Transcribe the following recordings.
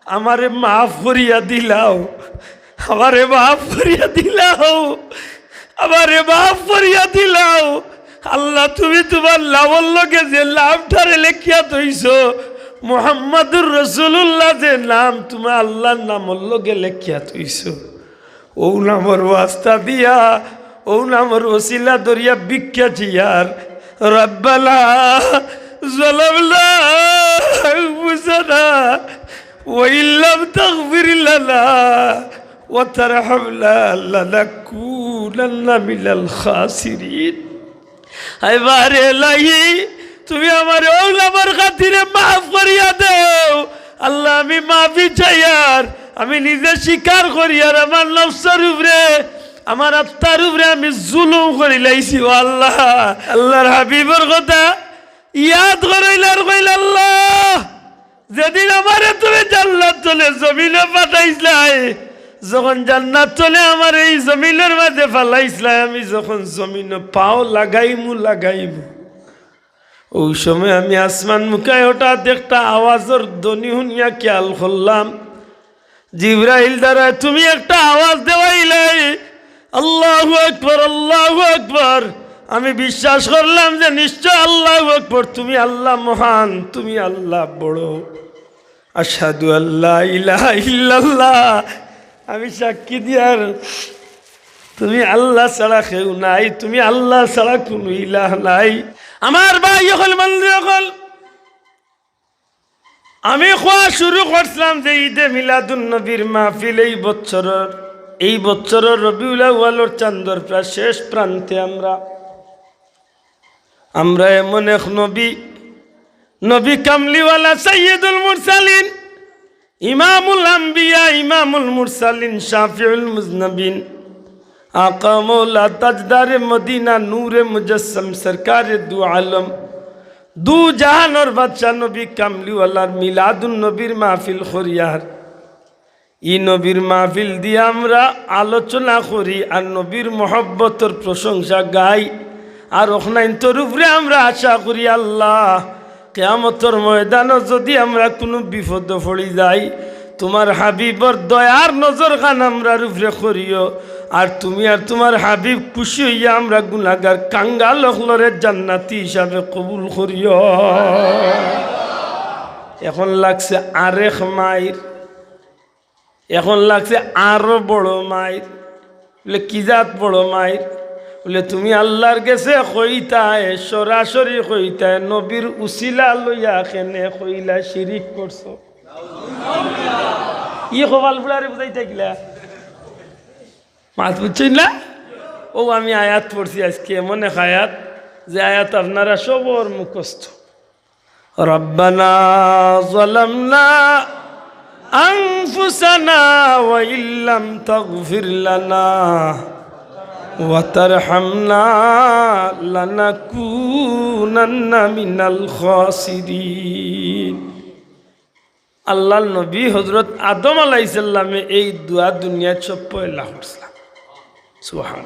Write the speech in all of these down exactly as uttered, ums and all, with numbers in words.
আমারে মাফ করিয়া দিলাও, আমারে মাফ করিয়া দিলাও, আমারে মাফ করিয়া দিলাও। আল্লাহ, তুমি তুমার নামর লগে যে নামটারে লেখিয়া থইছো, মুহাম্মাদুর রাসূলুল্লাহ যে নাম, তুমি আল্লাহর নামর লগে লেখিয়া থইছো, অউ নামর ওয়াস্তা দিয়া, অউ নামর ওসিলা ধরিয়া ভিক্ষা চাইয়ার। ربنا ظلمنا أنفسنا وإن لم تغفر لنا وترحمنا لنكونن من الخاسرين. আয় বারে এলাহি, তুমি আমারে অউ নামর খাতিরে মাফ করিয়া দেও। আল্লাহ, আমি মাফি চাইয়ার, আমি নিজে স্বীকার করিয়ার, আমার নফসর উপরে, আমার আত্মার উপরে আমি জুলুম করিলাইছি, ও আল্লাহ। আল্লাহর হাবিবর কথা ইয়াদ করাইলা আর কইলা, আল্লাহ, যেদিন আমারে তুমি জান্নাত তনে জমিনো পাঠাইছলায়, যখন জান্নাত তনে আমারে ই জমিনর মাঝে ফালাইছলায়, আমি যখন জমিনো পাও লাগাইমু, লাগাইমু, অউ সময় আমি আসমান মুখায় হঠাৎ একটা আওয়াজর ধ্বনি হুনিয়া খেয়াল করলাম, জিব্রাইল দ্বারা তুমি একটা আওয়াজ দেওয়াইলায়, আল্লাহু আকবার, আল্লাহু আকবার। আমি বিশ্বাস করলাম যে নিশ্চয় আল্লাহু আকবার, তুমি আল্লাহ মহান, তুমি আল্লাহ বড়। আশহাদু আল্লা ইলাহা ইল্লাল্লাহ, আমি সাক্ষী দিয়ার তুমি আল্লাহ ছাড়া কেউ নাই, তুমি আল্লাহ ছাড়া কুনু ইলাহ নাই। আমার ভাই অকল, বন্ধু অকল, আমি কওয়া শুরু করছিলাম যে ঈদে মিলাদুন নবীর মাহফিল এই বছরর, এই বছরর রবিউল আউয়ালর চান্দর প্রায় শেষ প্রান্তে আমরা। আমরা এমন এক নবী, নবী কামলিওয়ালা সাইয়্যিদুল মুরসালিন, ইমামুল আম্বিয়া, ইমামুল মুরসালিন, শাফিউল মুজনিবিন, আকা মৌলা তাজদারে মদিনা, নূরে মুজাসসাম, সরকারে দু আলম, দু জাহানর বাদশা নবী কামলিওয়ালার মিলাদুন নবীর মাহফিল করিয়ার। ই নবীর মাহফিল দিয়া আমরা আলোচনা করি আর নবীর মহব্বতর প্রশংসা গাই। আর অখনাইন্তর উপরে আমরা আশা করি, আল্লাহ, কিয়ামতর ময়দানো যদি আমরা কুনু বিপদো পড়ি যাই, তুমার হাবিবর দয়ার নজর খান আমরার উপরে করিও। আর তুমি আর তুমার হাবিব খুশি অইয়া আমরা গুনাগার কাঙ্গাল অকলরে জান্নাতি হিসাবে কবুল করিও। এখন লাগছে আরেক মাইর। এখন লাগছে আরো বড় মাইর। বলে, "কি জাত বড় মাইর?" বলে, "তুমি আল্লাহর গেছে কইতায়, সরাসরি কইতায়, নবীর উসিলা লইয়া কেনে কইলা শিরিক করছো।" ই কপাল ফুড়ারে বুঝাইতা কিলা? মাত বুঝছইন না? অউ আমি আয়াত পড়ছি আইজকে, এমন এক আয়াত, যে আয়াত আপনারা সবর মুখস্থ। ربنا ظلمنا أنفسنا وإن لم تغفر لنا وترحمنا لنكونن من الخاسرين। আল্লাহর নবী হযরত আদম আলাইহিস সালামে এই দোয়া দুনিয়াত সব পয়লা করছিলা। সুবহান।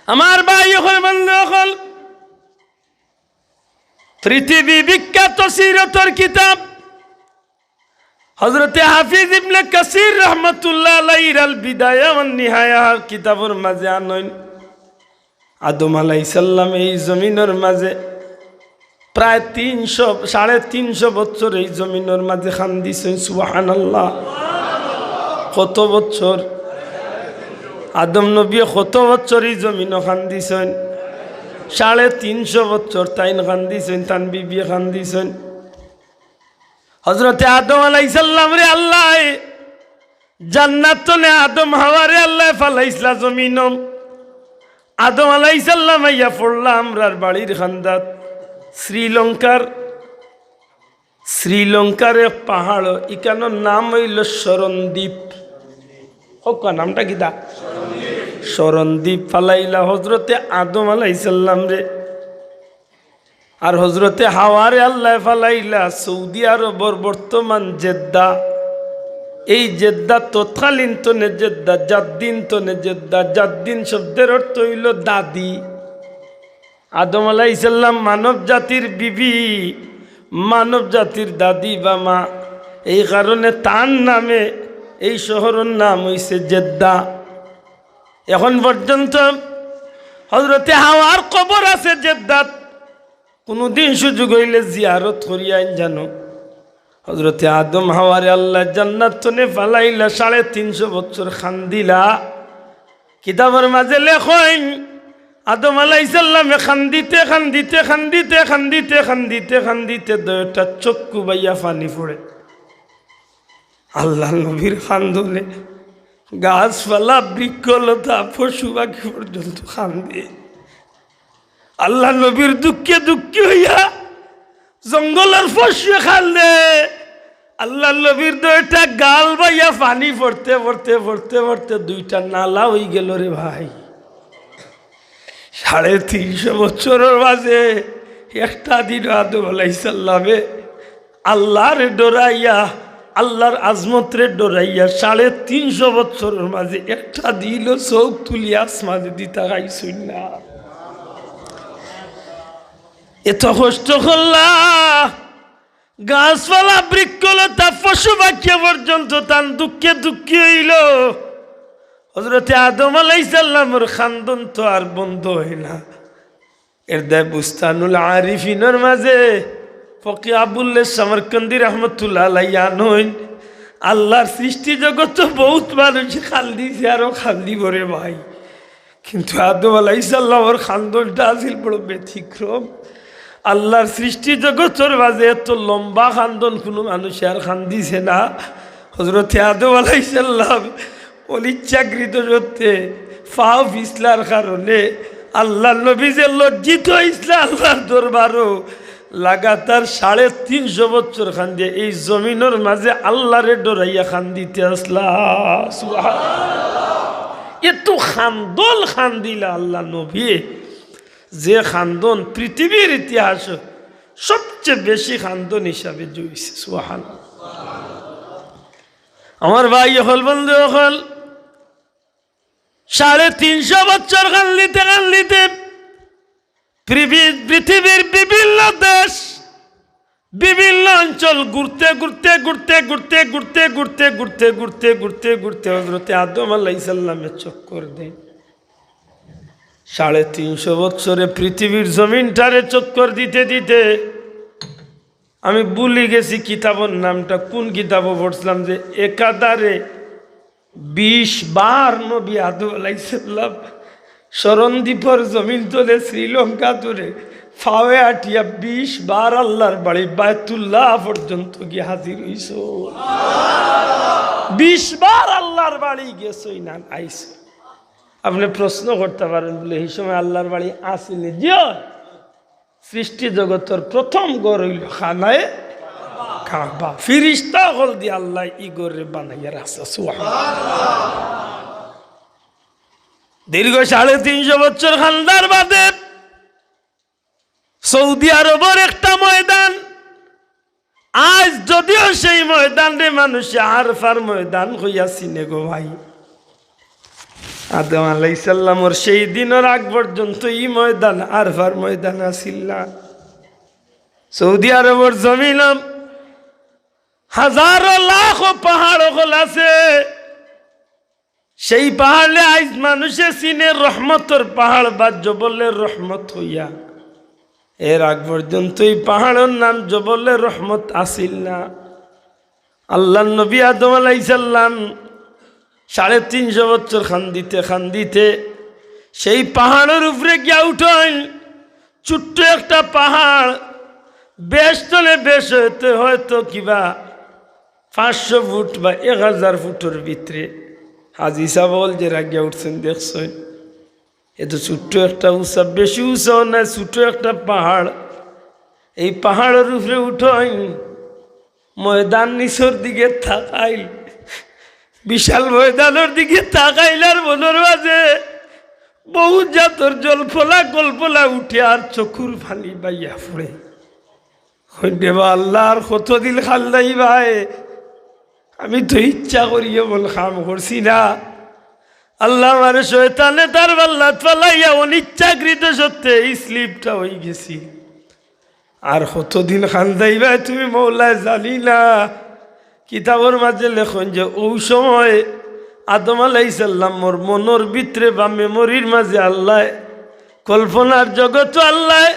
আমার ভাই অকল, বন্ধু অকল, পৃথিবী বিখ্যাত সিরতর কিতাব হযরতে হাফিজ ইবনে কাসির রহমতুল্লাহ আলাইহির আল বিদায়া ওয়ান নিহায়া কিতাবর মাঝে আনইন, আদম আলাইহিস সালাম এই জমিনর মাঝে প্রায় তিনশো, সাড়ে তিনশো বছর এই জমিনর মাঝে কান্দিছইন। সুবহানাল্লাহ। কত বছর? আদম নবী কত বছর এই জমিনো কান্দিছইন? সাড়ে তিনশো বছর তাইন কান্দিছইন, তান বিবিয়ে কান্দিছইন। হযরতে আদম আলাইহিস সালামরে আল্লায় জান্নাত তনে আদম হাওয়ারে আল্লায় ফালাইছলা জমিনো। আদম আলাইহিস সালাম আইয়া পড়লা আমরার বাড়ির কান্দাত, শ্রীলঙ্কার, শ্রীলঙ্কার এক পাহাড়, ইখানর নাম অইলো স্মরণদ্বীপ। কউক্কা নামটা কিতা? স্মরণদ্বীপ। ফালাইলা হযরতে আদম আলাইহিস সালামরে। আর হযরতে হাওয়ারে আল্লায় ফালাইলা সৌদি আরবর বর্তমান জেদ্দা। এই জেদ্দা তৎকালীন তনে জেদ্দা, জাদ্দিন তনে জেদ্দা। জাদ্দিন শব্দের অর্থ অইলো দাদি। আদম আলাইহিস সালাম মানব জাতির বিবি, মানব জাতির দাদি বা মা। এই কারণে তার নামে এই শহরর নাম অইছে জেদ্দা। এখন পর্যন্ত হযরতে হাওয়ার কবর আছে জেদ্দাত। কুনুদিন সুযোগ অইলে জিয়ারত করিয়া আইন জানো। হযরতে আদম হাওয়ারে আল্লায় জান্নাত তনে ফালাইলা, সাড়ে তিনশো বছর কান্দিলা। কিতাবর মাঝে লেখইন, আদম আলাইহিস সালামে কান্দিতে, কান্দিতে, কান্দিতে, কান্দিতে, কান্দিতে, কান্দিতে দুইটা চক্ষু বাইয়া পানি পড়ে। আল্লাহর নবীর কান্দনে গাছপালা, বৃক্ষলতা, পশু পাখি পর্যন্ত কান্দে। আল্লাহর নবীর দুঃখে দুঃখী অইয়া জঙ্গলর পশুয়ে কান্দে। আল্লাহর নবীর দুইটা গাল বাইয়া পানি পড়তে পড়তে পড়তে পড়তে দুইটা নালা অইগেল রে ভাই। সাড়ে তিনশো বছরর মাঝে একটা দিন আদম আলাইহিস সালামে আল্লাহরে ডরাইয়া, আল্লাহর আজমতরে ডরাইয়া সাড়ে তিনশো বছরর মাঝে একটা দিনও চোখ তুলি আসমানে দি তাকাইছইন না। এত কষ্ট করলা, গাছপালা, বৃক্ষলতা, পশু পাখি পর্যন্ত তান দুঃখে দুঃখী অইল। হযরতে আদম আলাইহিস সালামর কান্দন তো আর বন্ধ অয় না। এর দায় বুস্তানুল আরিফিনর মাঝে ফকি আবুল্লে সমরকন্দি রহমতুল্লাহ আলাইহি আনইন, আল্লাহর সৃষ্টি জগত তো বহুত মানুষ কান্দিছে, আরো কান্দিব রে ভাই। কিন্তু আদম আলাইহিস সালামর কান্দনটা আছিল বড় ব্যতিক্রম। আল্লাহর সৃষ্টি জগতর মাঝে এত লম্বা কান্দন কুনু মানুষে আর কান্দিছে না। হযরতে আদম আলাইহিস সালাম অনিচ্ছাকৃত সত্ত্বে পাও পিছলার কারণে আল্লাহর নবী যে লজ্জিত অইছলা আল্লাহর দরবারো, লাগাতার সাড়ে তিনশো বছর কান্দিয়া এই জমিনর মাঝে আল্লাহরে ডরাইয়া কান্দিতে আছলা। সুবহানাল্লাহ। এত কান্দন কান্দিলা আল্লাহর নবী, যে কান্দন পৃথিবীর ইতিহাসো সবচেয়ে বেশি কান্দন হিসাবে জুইছে। সুবহানাল্লাহ। আমার ভাই অকল, বন্ধু অকল, সাড়ে তিনশো বছর কান্দিতে কান্দিতে পৃথি-, পৃথিবীর বিভিন্ন দেশ, বিভিন্ন অঞ্চল ঘুরতে ঘুরতে ঘুরতে ঘুরতে ঘুরতে ঘুরতে ঘুরতে ঘুরতে ঘুরতে ঘুরতে হযরতে আদম আলাইহিস সালামে চক্কর দেয়। সাড়ে তিনশো বছরে পৃথিবীর জমিনটারে চক্কর দিতে দিতে আমি ভুলি গেছি কিতাবর নামটা, কোন কিতাবো পড়ছিলাম যে একাধারে বিশ বার নবী আদম আলাইহিস সালাম স্মরণদ্বীপর জমিন তনে শ্রীলঙ্কা তনে পাওয়ে আটিয়া বিশ বার আল্লাহর বাড়ি বায়তুল্লাহ পর্যন্ত গিয়া হাজির অইছইন। বিশ বার আল্লাহর বাড়ি গেছইন আর আইছইন। আপনে প্রশ্ন করতা পারইন বলে, "এই সময় আল্লাহর বাড়ি আছিল নি?" জি অয়। সৃষ্টি জগতর প্রথম ঘর অইলো খানায়ে কাবা। ফিরিস্তা অকল দি আল্লায় ই ঘররে বানাইয়া রাখছে। সুবহানাল্লাহ। দীর্ঘ সাড়ে তিনশো বছর কান্দার বাদে সৌদি আরবর একটা ময়দান, আইজ যদিও সেই ময়দানরে মানুষে আরফার ময়দান কইয়া চিনে গো ভাই। আদম আলাইহিস সালামর সেই দিনর আগ পর্যন্ত ই ময়দান আরফার ময়দান আছিল না। সৌদি আরবর জমিনো হাজারো লাখো পাহাড় অকল আছে। সেই পাহাড়ে আইজ মানুষে চিনে রহমতর পাহাড় বা জবলে রহমত কইয়া। এর আগ পর্যন্ত ই পাহাড়র নাম জবলে রহমত আছিল না। আল্লাহর নবী আদম আলাইহিস সালাম সাড়ে তিনশো বছর কান্দিতে কান্দিতে সেই পাহাড়র উপরে গিয়া উঠইন। ছোট্ট একটা পাহাড়, বেশ তলে বেশ অইতে হয়তো কিবা পাঁচশো ফুট বা এক হাজার ফুটর ভিতরে। হাজি সাব অকল যেরা গিয়া উঠছইন দেখছইন, এত ছোট্ট একটা উঁচা, বেশি উঁচাও নায়, ছোট্ট একটা পাহাড়। এই পাহাড়র উপরে উঠইন, ময়দান নিচর দিকে তাকাইল, বিশাল ময়দানর দিকে তাকাইল আর মনর মাঝে বহুত জাতর জলফলা কল্পনা উঠে আর চকুর পানি বাইয়া পড়ে। কইন, "রে বা আল্লাহ, আর কতদিন কান্দাইবায়? আমি তো ইচ্ছা করিয়া এমন কাম করছি না। আল্লাহ, আমারে শয়তানে তার পাল্লাত ফালাইয়া অনিচ্ছাকৃত সত্ত্বে এই স্লিপটা অইগেছি। আর কতদিন কান্দাইবায় তুমি মওলায় জানি না।" কিতাবর মাঝে লেখইন যে অউ সময় আদম আলাইহিস সালামর মনর ভিতরে বা মেমরির মাঝে আল্লায়, কল্পনার জগতো আল্লায়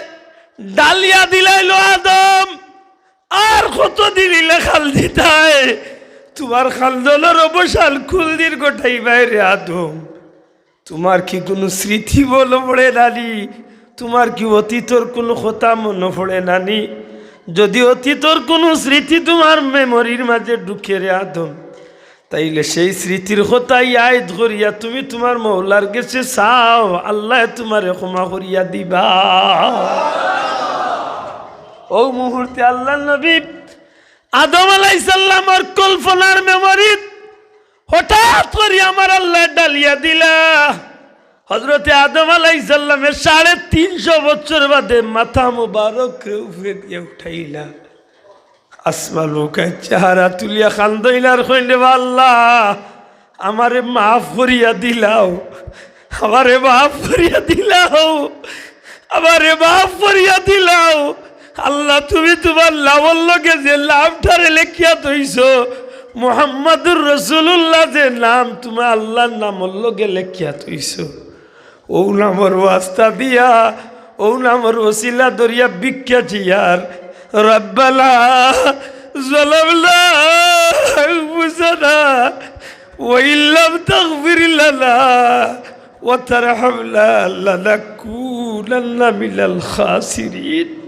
ডালিয়া দিলাইলো, "আদম, আর কতদিন ইলা কান্দিতায়? তুমার কান্দনর অবসান কুনদিন ঘটাইবায় রে আদম? তুমার কি কুনু স্মৃতি মনো পড়ে নানি? তুমার কি অতীতর কুনু কথা মনো পড়ে নানি? যুদি অতীতর কুনু স্মৃতি তুমার মেমরির মাঝে ঢুকে রে আদম, তাইলে সেই স্মৃতির কথা ইয়াদ করিয়া তুমি তুমার মৌলার গেছে চাও, আল্লায় তুমারে ক্ষমা করিয়া দিবা।" অউ মুহূর্তে আল্লার নবী আদম আলাইহিস সালামর কল্পনার মেমরিত হঠাৎ করি আমার আল্লায় ডালিয়া দিলা। হযরতে আদম আলাইহিস সালামে সাড়ে তিনশো বছর বাদে মাথা মুবারকরে উপরে দিয়া উঠাইলা। আসমান মুখায় চেহারা তুলিয়া কান্দইন আর কইন, "রে বা আল্লাহ, আমারে মাফ করিয়া দিলাও, আমারে মাফ করিয়া দিলাও, আমারে মাফ করিয়া দিলাও। আল্লাহ, তুমি তুমার নামর লগে যে নামটারে লেখিয়া থইছো, মুহাম্মাদুর রাসূলুল্লাহ যে নাম তুমি আল্লার নামর লগে লেখিয়া থইছো, অউ নামর ওয়াস্তা দিয়া, অউ নামর ওসিলা ধরিয়া ভিক্ষা চাইয়ার, রব্বানা যালামনা আনফুসানা ওয়া ইল্লাম তাগফির লানা ওয়া তারহামনা লানাকুনান্না মিনাল খাসিরিন।"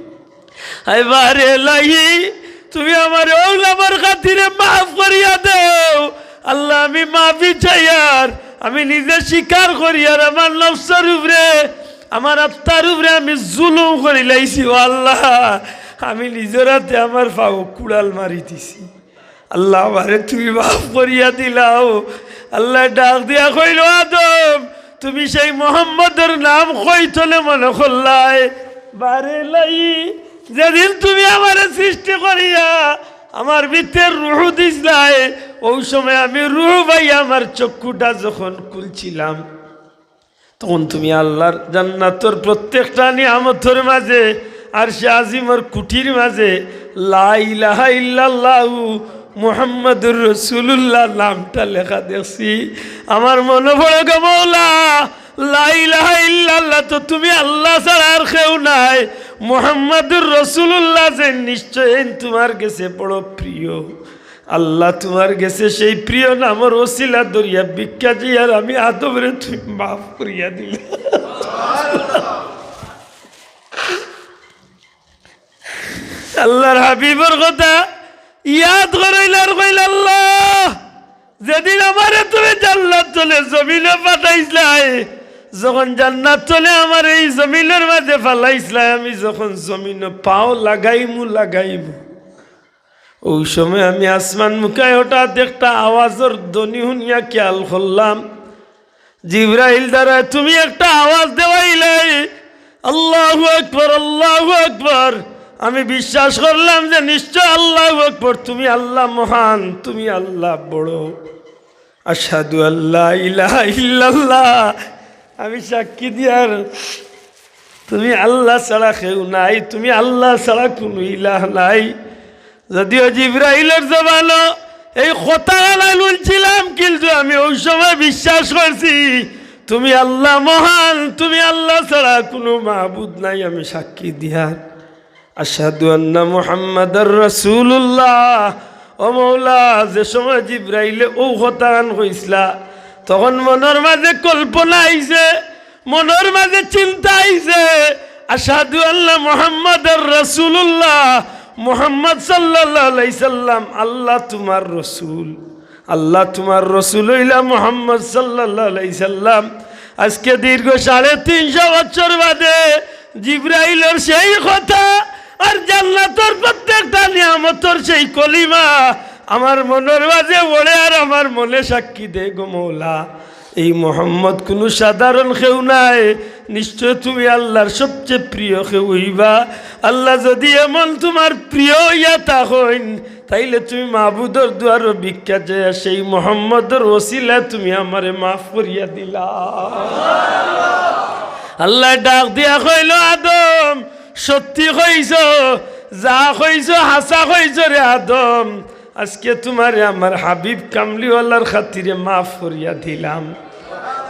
আয় বারে এলাহি, তুমি আমারে অউ নামর খাতিরে মাফ করিয়া দেও। আল্লাহ, আমি মাফি চাইয়ার, আমি নিজে স্বীকার করিয়ার, আমার নফসর উপরে, আমার আত্মার উপরে আমি জুলুম করিলাইছি। ও আল্লাহ, আমি নিজর আতে আমার পাও কুড়াল মারি দিছি। আল্লাহ, আমারে তুমি মাফ করিয়া দিলাও। আল্লায় ডাক দিয়া কইলো, "আদম, তুমি সেই মুহাম্মদর নাম কই থনে মনো করলায়?" বারে এলাহি, যেদিন তুমি আমারে সৃষ্টি করিয়া আমার ভিতরে রুহু দিছলায়, অউ সময় আমি রুহু পাইয়া আমার চক্ষুটা যখন খুলছিলাম, তখন তুমি আল্লার জান্নাতর প্রত্যেকটা নিয়ামতর মাঝে, আরশে আজিমর কুটির মাঝে লা ইলাহা ইল্লাল্লাহু মুহাম্মাদুর রাসূলুল্লাহ নামটা লেখা দেখছি। আমার মনো পড়ে গো মৌলা, লা ইলাহা ইল্লাল্লাহ তো তুমি আল্লাহ ছাড়া আর কেউ নাই, মুহাম্মাদুর রাসূলুল্লাহ যে নিশ্চয় তুমার গেছে বড় প্রিয়। আল্লাহ, তুমার গেছে সেই প্রিয় নামর ওসিলা ধরিয়া ভিক্ষা চাইয়ার আমি আদমরে তুমি মাফ করিয়া দিলাও। আল্লার হাবিবর কথা ইয়াদ করাইলা আর কইলা, "আল্লাহ, যেদিন আমারে তুমি জান্নাত থনে জমিনো পাঠাইছলায়, যখন জান্নাত থনে আমারে ই জমিনর মাঝে ফালাইছলায়, আমি যখন জমিনো পাও লাগাইমু, লাগাইমু, অউ সময় আমি আসমান মুখায় হঠাৎ একটা আওয়াজর ধ্বনি হুনিয়া খেয়াল করলাম, জিব্রাইল দ্বারা তুমি একটা আওয়াজ দেওয়াইলায়, 'আল্লাহু আকবার, আল্লাহু আকবার।' আমি বিশ্বাস করলাম যে নিশ্চয় আল্লাহু আকবার, তুমি আল্লাহ মহান, তুমি আল্লাহ বড়।" আশহাদু আল্লা ইলাহা ইল্লাল্লাহ, আমি সাক্ষী দিয়ার তুমি আল্লাহ ছাড়া কেউ নাই, তুমি আল্লাহ ছাড়া কুনু ইলাহ নাই। যদিও জিব্রাইলর জবানো এই কথা আলাইল হুনছিলাম, কিন্তু আমি অউ সময় বিশ্বাস করছি তুমি আল্লাহ মহান, তুমি আল্লাহ ছাড়া কুনু মাবুদ নাই, আমি সাক্ষী দিয়ার। আশহাদু আন্না মুহাম্মাদার রাসূলুল্লাহ। ও মৌলা, যে সময় জিব্রাইলে অউ কথাখান কইছলা, তখন মনর মাঝে কল্পনা আইছে, মনর মাঝে চিন্তা আইছে, আশহাদু আন্না মুহাম্মাদার রাসূলুল্লাহ, মুহাম্মদ সাল্লাল্লাহু আলাইহি সাল্লাম আল্লাহ তুমার রসুল। আল্লাহ তুমার রসুল অইলা মুহাম্মদ সাল্লাল্লাহু আলাইহি সাল্লাম। আজকে দীর্ঘ সাড়ে তিনশো বছর বাদে জিব্রাইলর সেই কথা আর জান্নাতর প্রত্যেকটা নিয়ামতর সেই কলিমা আমার মনর মাঝে পড়ে আর আমার মনে সাক্ষী দেয়, গো মৌলা, এই মোহাম্মদ কুনু সাধারণ কেউ নায়, নিশ্চয় তুমি আল্লাহর সবচেয়ে প্রিয় কেউ অইবা। আল্লাহ, যদি এমন তুমার প্রিয় অইয়া থাকইন, তাইলে তুমি মাবুদর দুয়ারো ভিক্ষা চাইয়া সেই মোহাম্মদর ওসিলায় তুমি আমারে মাফ করিয়া দিলা। আল্লায় ডাক দিয়া কইলো, "আদম, সত্যি কইছো, যা কইছো হাছা কইছো রে আদম।" আজকে তুমারে আমার হাবিব কামলিওয়ালার খাতিরে মাফ করিয়া দিলাম।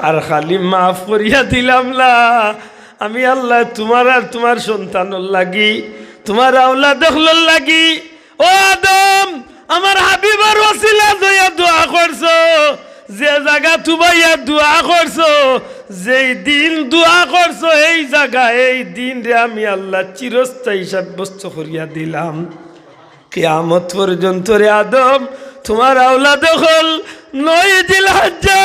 আর খালি মাফ করিয়া দিলাম না, আমি আল্লায় তুমার আর তুমার সন্তানর লাগি, তুমার আওলাদ অকলর লাগি, ও আদম, আমার হাবিবর ওসিলা অইয়া দোয়া করছো, যে জাগাত উবাইয়া দোয়া করছো, যেই দিন দোয়া করছো, এই জাগা, এই দিনরে আমি আল্লায় চিরস্থায়ী সাব্যস্ত করিয়া দিলাম। কিয়ামত পর্যন্ত রে আদম, তুমার আওলাদ অকল নয় জিলহজ্জা,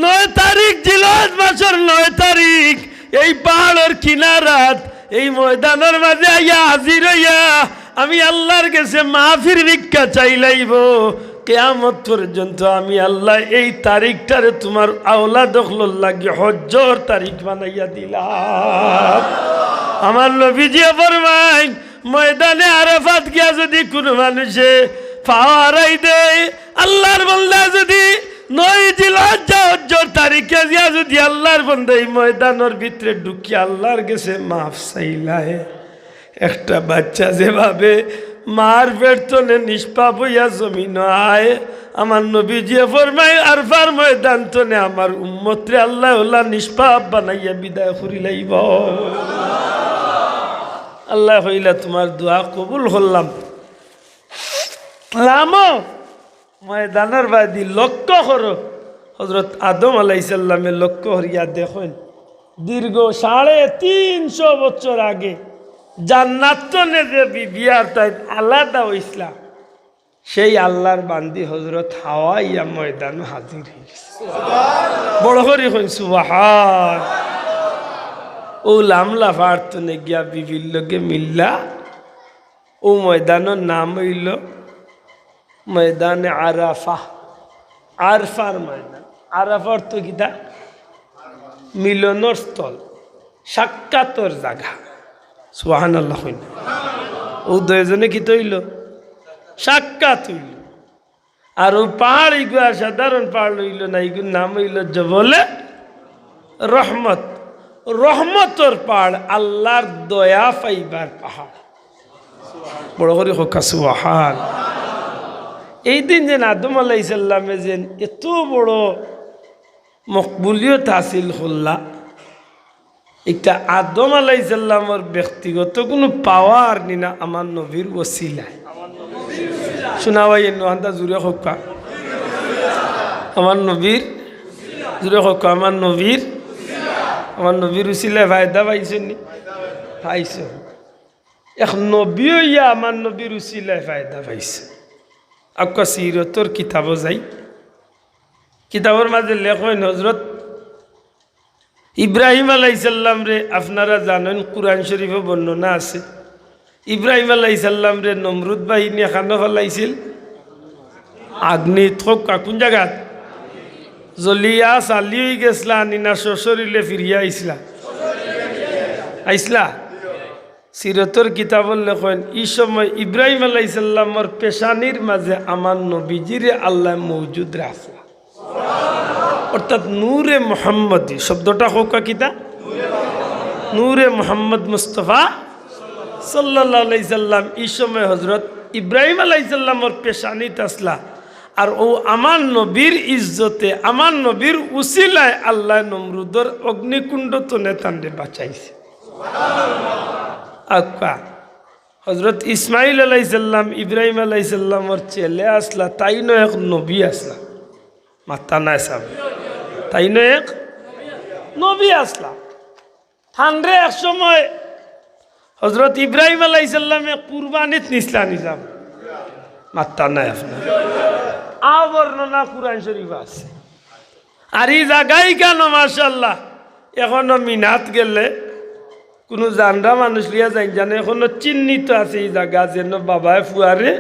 নয় তারিখ, জিলহজ মাসর নয় তারিখ, এই পাহাড়র কিনারাত, এই ময়দানর মাঝে আইয়া হাজির অইয়া আমি আল্লার গেছে মাফির ভিক্ষা চাইলাইবো। কিয়ামত পর্যন্ত আমি আল্লায় এই তারিখটারে তুমার আওলাদ অকলর লাগি হজ্জর তারিখ বানাইয়া দিলাম। আমার নবীজিয়ে ফরমাইন, ময়দানে আরাফাত গিয়া যুদি কুনু মানুষে পাও হারাই দেয়, আল্লার বন্দায় যুদি নয় জিলহজ্জা হজ্জর তারিখে গিয়া যুদি আল্লার বন্দায় ময়দানর ভিতরে ঢুকিয়া আল্লার গেছে মাফ চাইলায়, একটা বাচ্চা যেভাবে মার পেট তনে নিষ্পাপ অইয়া জমিনো আয়, আমার নবীজিয়ে ফরমাইন, আরফার ময়দান তনে আমার উম্মতরে আল্লায় অলা নিষ্পাপ বানাইয়া বিদায় করিলাইবো। আল্লায় কইলা, তুমার দোয়া কবুল করলাম। লামো ময়দানর বায়দি লক্ষ্য করো, হজরত আদম আলাইহিস সালামে লক্ষ্য করিয়া দেখইন, দীর্ঘ সাড়ে তিনশো বছর আগে জান্নাত তনে যে বিবি আর তাইন আলাদা অইছলা, সেই আল্লার বান্দি হজরত হাওয়া ইয়া ময়দানো হাজির অইগেছে। বড় করি কইন সুবহান। অউ লামলা পাহাড় তনে গিয়া বিবির লগে মিললা। অউ ময়দানর নাম অইলো ময়দানে আরাফা, আরফার ময়দান। আরাফা অর্থ কিতা? মিলনর স্থল, সাক্ষাতর জাগা। সুবহানাল্লাহ কইন। অউ দুইজনে কিতা অইলো? সাক্ষাৎ অইলো। আর অউ পাহাড় ইগুয়া সাধারণ পাহাড় অইলো না, ইগুর নাম অইলো জবলে রহমত। রহমতর পাহাড়, আল্লার দয়া পাইবার পাহাড়। বড় করি কউক্কা সুবহান। এই দিন যেন আদম আলাইহিস সালামে যেন এত বড় মকবুলিয়ত হাসিল করলা, ইটা আদম আলাইহিস সালামর ব্যক্তিগত কুনু পাওয়ার নি না, আমার নবীর ওসিলায়। শুনা ভাই, এন্ন হান্তা জুরে কউক্কা। আমার নবীর, জুরে কউক্কা, আমার নবীর, আমার নবীর উসিলায় ফায়দা পাইছইন নি? পাইছইন। এক নবী অইয়া আমার নবীর উসিলায় ফায়দা পাইছইন। আউক্কা সিরতর কিতাবো যাই, কিতাবর মাঝে লেখইন, হজরত ইব্রাহিম আলাইহিস সালামরে আপনারা জানইন, কুরআন শরীফো বর্ণনা আছে। ইব্রাহিম আলাইহিস সালামরে নমরুদ বাহিনীয়ে কানো ফালাইছিল? আগ্নিত। কউক্কা, কুন জাগাত? জ্বলিয়া ছালি অইগেছলা নি না সশরীরে ফিরিয়া আইছলা? আইছলা? সিরতর কিতাবো লেখইন, ই সময় ইব্রাহিম আলাইহিস সালামর পেশানির মাঝে আমার নবীজিরে আল্লায় মওজুদ রাখলা। অর্থাৎ নূরে মুহাম্মদী শব্দটা কউক্কা কিতা? নূরে মুহাম্মদ মুস্তফা সাল্লাল্লাহু আলাইহি সাল্লাম ই সময় হজরত ইব্রাহিম আলাইহিস সালামর পেশানিত আছলা। আর অউ আমার নবীর ইজ্জতে, আমার নবীর উসিলায় আল্লায় নমরুদর অগ্নিকুণ্ড তনে তানরে বাঁচাইছে। আউক্কা, হজরত ইসমাইল আলাইহিস সালাম, ইব্রাহিম আলাইহিস সালামর ছেলে আছলা, তাইনও এক নবী আছলা। মাত্তা নাই সাব। তাইনও এক নবী আছলা। তানরে এক সময় হজরত ইব্রাহিম আলাইহিস সালামে কুরবানিত নিছলা নি সাব। মাত্তা নাই আপনার। আ বর্ণনা কুরআন শরীফো আছে। আর ই জাগা ইখানো মাশাআল্লাহ, এখনো মিনাত গেলে কুনু জানরা মানুষ লইয়া যাইন জানে, এখনো চিহ্নিত আছে ই জাগা, যেন বাবায় ফুয়ারে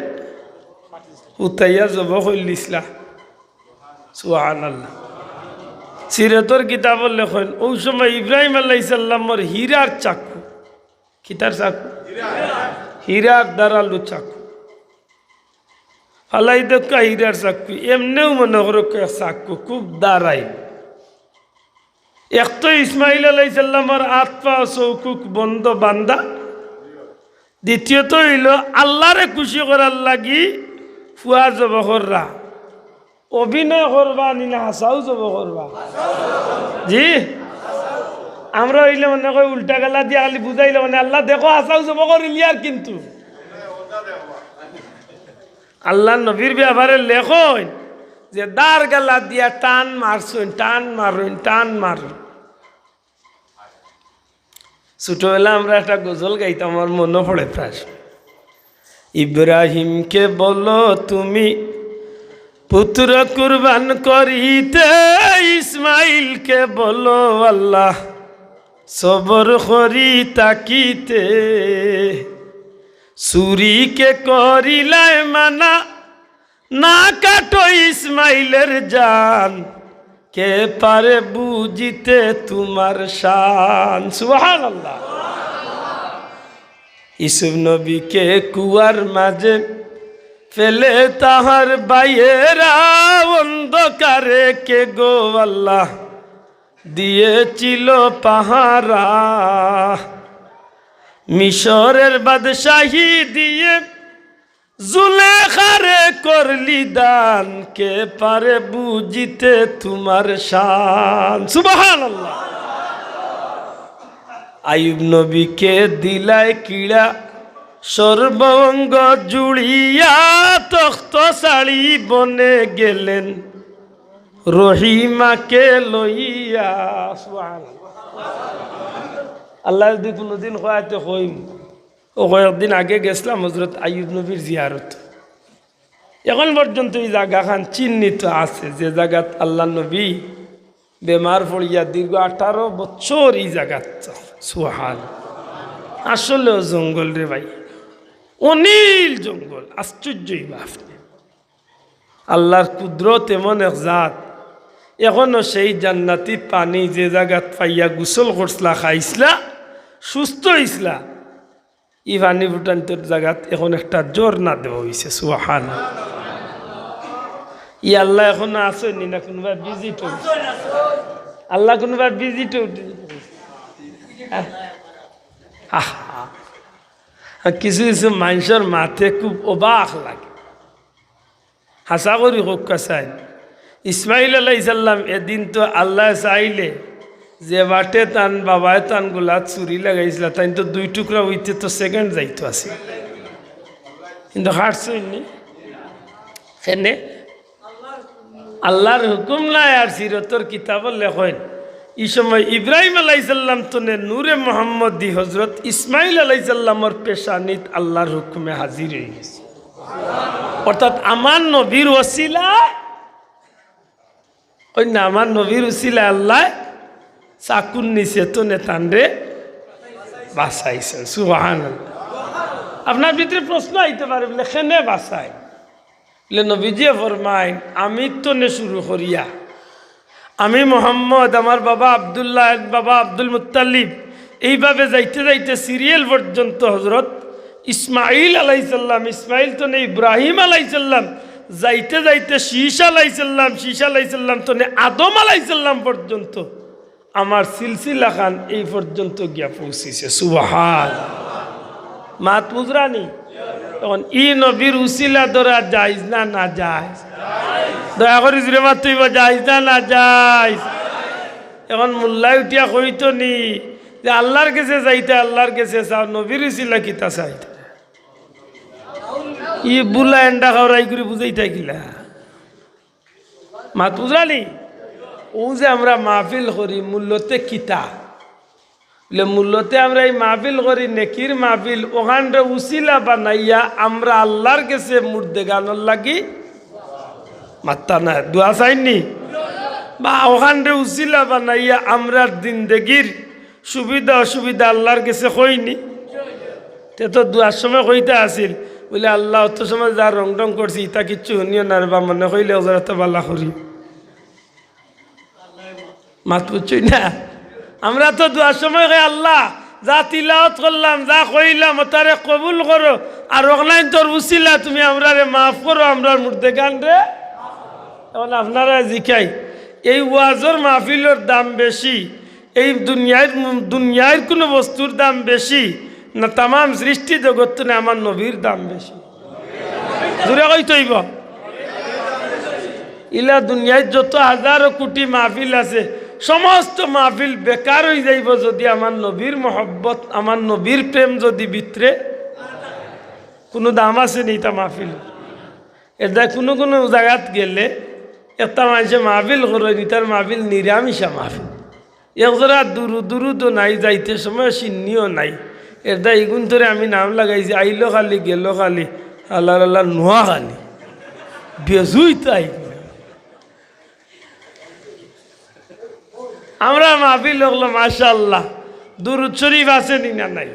হুতাইয়া জবো করিলিছলা। সুবহানাল্লাহ। সিরতর কিতাবো লেখইন, অউ সময় ইব্রাহিম আলাইহিস সালামর হীরার চাকু, কিতার চাকু? হীরার ধারালো চাকু। ফালাই দেউক্কা হীরার চাকু, এমনেউ মনো করউক্কা চাকু, খুব ধারাইল। এক তো ইসমাইল আলাইহিস সালামর আত পা চউখমুখ বন্ধ বান্ধা, দ্বিতীয়ত অইলো আল্লারে খুশি করার লাগি ফুয়া জব কররা, অভিনয় করবা নি না হাছাউ জব করবা? জি, আমরা অইলে মনে কয় উল্টা গালা দিয়া খালি বুঝাইলে মানে, "আল্লাহ দেখো, হাছাউ জব করিলিয়ার কিন্তু।" আল্লাহর নবীর ব্যাপারে লেখইন যে দার গালা দিয়া টান মারছইন, টান মারইন, টান মারইন। ছোটবেলা আমরা একটা গজল গাইতাম, আমার মনো পড়ে প্রায়। ইব্রাহিমকে বলো তুমি পুত্র কুরবান করিতে, ইসমাইলকে বলো আল্লাহ সবর করি থাকিতে। ছুরিকে করিলায় মানা, না কাটো ইসমাইলের জান, কে পারে বুঝিতে তোমার শান। সুবহানাল্লাহ। ইউসুফ নবীকে কুয়ার মাঝে ফেলে তাহার ভাইয়েরা, অন্ধকারে কে গো আল্লাহ দিয়েছিল পাহারা। মিশরের বাদশাহী দিয়ে জুলেখারে করলি দান, কে পারে বুঝিতে তোমার শান। সুবহানাল্লাহ। আইয়ুব নবীকে দিলায় কিড়া, সর্ব অঙ্গ জুড়িয়া, তখ্ত ছাড়ি বনে গেলেন রহিমাকে লইয়া। সুবহানাল্লাহ। আল্লাহ যদি কোনোদিন কয়, তে কইম। ও কয়েকদিন আগে গেছলাম হজরত আইয়ুব নবীর জিয়ারত। এখন পর্যন্ত ই জাগাখান চিহ্নিত আছে, যে জাগাত আল্লাহর নবী বেমার পড়িয়া দীর্ঘ আঠারো বছর ই জাগাত। সুবহান। আসলেও জঙ্গল রে ভাই, অনিল জঙ্গল, আশ্চর্য ই বাপ। আল্লাহর কুদরত এমন এক জাত, এখনো সেই জান্নাতি পানি যে জাগাত পাইয়া গোসল করছলা, খাইছলা, সুস্থ অইছলা, ই পানি ফুটানির জাগাত এখন একটা ঝর্ণা দেওয়া অইছে। সুবহান। ই আল্লাহ এখনো আছইন নি না কোনোবা ভিজিট অইছে? আল্লাহ কোনোবা ভিজিট অইছে? আহ, আহ। আর কিছু কিছু মানষর মাতে খুব অবাক লাগে। হাছা করি কউক্কা চাইন। ইসমাইল আলাইহিস সালাম এদিন তো আল্লায় চাইলে যে বাটে তান বাবায় তান গলাত ছুরি লাগাইছলা, তাইন তো দুই টুকরা অইতে তো সেকেন্ড যাইতো আছিল, কিন্তু কাটছইন নি। কেনে? আল্লাহর হুকুম নাই। আর সিরতর কিতাবো লেখইন, ই সময় ইব্রাহিম আলাইহিস সালাম তনে নূরে মোহাম্মদী হজরত ইসমাইল আলাইহিস সালামর পেশানিত আল্লাহর হুকুমে হাজির অইগেছে। অর্থাৎ আমার নবীর উছিলায়, অউ না, আমার নবীর উছিলায় আল্লায় চাকুর নিচে তনে তানরে বাঁচাইছইন। সুবহানাল্লাহ। আপনার ভিতরে প্রশ্ন আইতে পারে, বলে, "কেনে বাঁচাইন?" বলে, নবীজিয়ে ফরমাইন, "আমি তনে শুরু করিয়া আমি মোহাম্মদ, আমার বাবা আব্দুল্লাহ, বাবা আব্দুল মুত্তালিব, এইভাবে যাইতে যাইতে সিরিয়াল পর্যন্ত হজরত ইসমাইল আলাইহিস সালাম, ইসমাইল তনে ইব্রাহিম আলাইহিস সালাম, যাইতে যাইতে শীষ আলাইহিস সালাম, শীষ আলাইহিস সালাম তনে আদম আলাইহিস সালাম পর্যন্ত আমার সিলসিলাখান এই পর্যন্ত গিয়া পৌঁছিছে।" সুবহান। মাত বুঝরা নি? তখন ই নবীর উছিলা ধরা জায়েজ না নাজায়েজ? দয়া করি জুরে মাতইন বা, জায়েজ না নাজায়েজ? এখন মোল্লায় উঠিয়া কইতো নি যে আল্লাহর গেছে যাইতা, আল্লাহর গেছে চাও, নবীর উছিলা কিতা চাইতা? ই বুলা এন্ডা খাওয়াই করি বুঝাইতা কিলা? মাত বুঝরা নি? অউ যে আমরা মাহফিল করি, মূলতে কিতা? বলে, মূলতে আমরা ই মাহফিল করি, নেকির মাহফিল, অখানরে উছিলা বানাইয়া আমরা আল্লাহর গেছে মুর্দেগানর লাগি মাত্তা না, দোয়া চাইন নি? বা অখানরে উছিলা বানাইয়া আমরার জিন্দেগির সুবিধা অসুবিধা আল্লাহর গেছে কই নি? তে তো দোয়ার সময় কইতা আছিল, বলে, "আল্লাহ, অত সময় যা রং ঢং করছি, ইতা কিচ্ছু হুনিও না রে বা, মনে কইলে ওজারাতে বালা করি।" মাত বুঝছইন না? আমরা তো দোয়ার সময় কই, "আল্লাহ, যা তিলাওয়াত করলাম, যা কইলাম, অতারে কবুল করো, আর অখনাইন তোর উছিলা তুমি আমরারে মাফ করো, আমরার মুর্দেগানরে।" এখন আপনারারে জিকাই, এই ওয়াজর মাহফিলর দাম বেশি, এই দুনিয়ার, দুনিয়ার কুনু বস্তুর দাম বেশি না, তামাম সৃষ্টি জগত তনে আমার নবীর দাম বেশি? জোরে কইতে অইবো। ইলা দুনিয়াত যত হাজারো কুটি মাহফিল আছে, সমস্ত মাহফিল বেকার অইযাইবো যুদি আমার নবীর মহব্বত, আমার নবীর প্রেম যুদি ভিতরে, কুনু দাম আছে নি ইতা মাহফিল? এরদায় কুনু কুনু জাগাত গেলে একটা মানষে মাহফিল করইন, ইতার মাহফিল নিরামিষা মাহফিল। এক জোড়া দুরু-, দুরুদও নাই, যাইতে সময় শিন্নিও নাই। এরদায় ইগুইন্তরে আমি নাম লাগাইছি, আইলো খালি, গেলো খালি, আল্লার আল্লার নোয়া খালি। বেজুইত আই। আমরার মাহফিল অকল মাশাআল্লাহ। দুরুদ শরিফ আছে নি না নাই?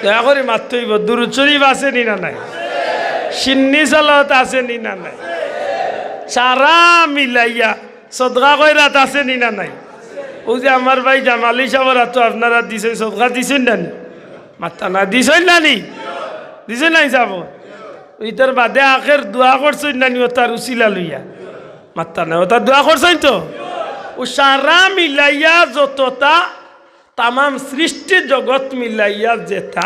দয়া করি মাততে অইবো, দুরুদ শরিফ আছে নি না নাই? শিন্নি সালাওয়াত আছে নি না নাই? সারা মিলাইয়া সদকা খয়রাত আছে নি না নাই? অউ যে আমার ভাই জামালি সাবর আতো আপনারা দিছইন, সদকা দিছইন না নি? মাত্তা না, দিছইন না নি? দিছইন না নি সাব? ইতার বাদে আখের দোয়া করছইন না নি, অতার উছিলা লইয়া? মাত্তা না, অতা দোয়া করছইন তো? অউ সারা মিলাইয়া যততা তামাম সৃষ্টি জগত মিলাইয়া যেতা,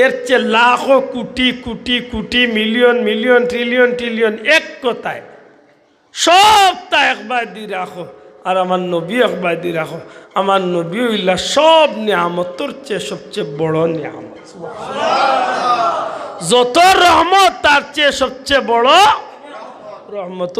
এর চেয়ে লাখো কুটি কুটি কুটি, মিলিয়ন মিলিয়ন, ট্রিলিয়ন ট্রিলিয়ন, এক কথায় সবতা একবায়দি রাখো, আর আমার নবী একবায়দি রাখো। আমার নবী অইলা সব নিয়ামতর চেয়ে সবচেয়ে বড় নিয়ামত। যত রহমত, তার চেয়ে সবচেয়ে বড় রহমত।